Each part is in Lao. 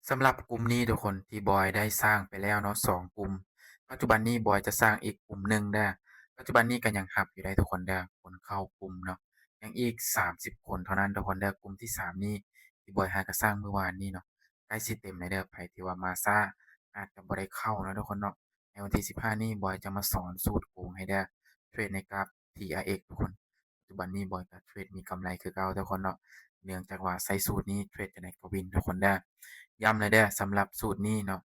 ສຳລັບກຸ່ມນີ້ທຸກຄົນ ທີ່ບອຍໄດ້ສ້າງໄປແລ້ວເນາະ ສອງກຸ່ມ. ປັດຈຸບັນນີ້ບອຍຈະສ້າງອີກກຸ່ມໜຶ່ງເດີ້. ປັດຈຸບັນນີ້ກໍຍັງຮັບຢູ່ໄດ໋ທຸກຄົນເດີ້ ຄົນເຂົ້າກຸ່ມເນາະ ຍັງອີກສາມສິບຄົນເທົ່ານັ້ນທຸກຄົນເດີ້. ກຸ່ມທີສາມນີ້ ທີ່ບອຍຫາກໍສ້າງມື້ວານນີ້ເນາະ ໃກ້ຊິເຕັມແລ້ວເດີ້. ໃຜທີ່ວ່າມາຊ້າ ອາດຈະບໍ່ໄດ້ເຂົ້າເນາະທຸກຄົນເນາະ. ໃນວັນທີສິບຫ້ານີ້ ບອຍຈະມາສອນສູດໂກງໃຫ້ເດີ້ ເທຣດໃນກາບ ທີອາເອັກ ທຸກຄົນ. ປັດຈຸບັນນີ້ບອຍກໍເທຣດມີກຳໄລຄືເກົ່າທຸກຄົນເນາະ ເນື່ອງຈາກວ່າໃຊ້ສູດນີ້ເທຣດຈັ່ງໃດກໍວິນທຸກຄົນເດີ້. ຢ້ຳເລີຍເດີ້ ສຳລັບສູດນີ້ເນາະ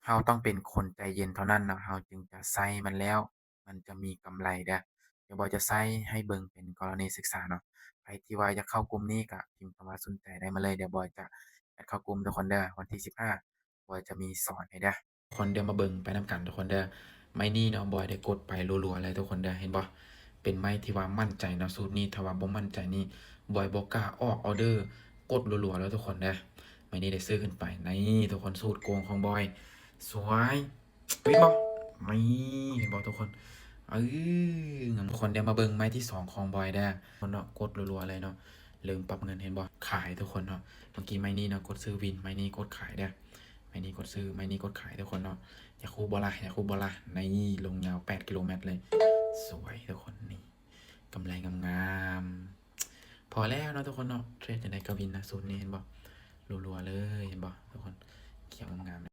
ເຮົາຕ້ອງເປັນຄົນໃຈເຢັນເທົ່ານັ້ນເນາະ ເຮົາຈຶ່ງຈະໃຊ້ມັນແລ້ວ ມັນຈະມີກຳໄລເດີ້. ດຽວບອຍຈະໃຊ້ໃຫ້ເບິ່ງເປັນກໍລະນີສຶກສາເນາະ. ໃຜທີ່ວ່າຢາກເຂົ້າກຸ່ມນີ້ກໍພິມຄຳວ່າສົນໃຈໄດ້ມາເລີຍ ດຽວບອຍຈະແອັດເຂົ້າກຸ່ມທຸກຄົນເດີ້. ວັນທີສິບຫ້າ ບອຍຈະມີສອນໃຫ້ເດີ້. ຄົນ ດຽວມາເບິ່ງໄປນຳກັນທຸກຄົນເດີ້. ໄມ້ນີ້ເນາະ ບອຍໄດ້ກົດໄປລັວໆເລີຍທຸກຄົນເດີ້ ເຫັນບໍ່? ເປັນໄມ້ທີ່ວ່າໝັ້ນໃຈເນາະ ສູດນີ້ ຖ້າວ່າບໍ່ໝັ້ນໃຈນີ້ ບອຍບໍ່ກ້າອອກອໍເດີ ກົດລັວໆເລີຍທຸກຄົນເດີ້. ໄມ້ນີ້ໄດ້ຊື້ຂຶ້ນໄປ ນີ້ທຸກຄົນ ສູດໂກງຂອງບອຍ ສວຍ ເຫັນບໍ່? ນີ້ ເຫັນບໍ່ທຸກຄົນ? ເອີ ງາມ. ທຸກຄົນ ດຽວມາເບິ່ງໄມ້ທີສອງຂອງບອຍເດີ້ ທຸກຄົນເນາະ ກົດລັວໆເລີຍເນາະ ເລີ່ມປັບເງິນ ເຫັນບໍ່? ຂາຍທຸກຄົນເນາະ. ເມື່ອກີ້ໄມ້ນີ້ເນາະ ກົດຊື້ວິນ ໄມ້ນີ້ກົດຂາຍເດີ້. ໄມ້ນີ້ກົດຊື້ ໄມ້ນີ້ກົດຂາຍທຸກຄົນເນາະ. ຢາກຮູ້ບໍ່ລະ ຢາກຮູ້ບໍ່ລະ? ນີ້ ລົງຍາວແປດກິໂລແມັດເລີຍ ສວຍທຸກຄົນ. ນີ້ ກຳໄລງາມໆ ພໍແລ້ວເນາະທຸກຄົນເນາະ. ເທຣດຈັ່ງໃດກໍວິນນະ ສູດນີ້ ເຫັນບໍ່? ລັວໆເລີຍ ເຫັນບໍ່ທຸກຄົນ? ຂຽວງາມໆ.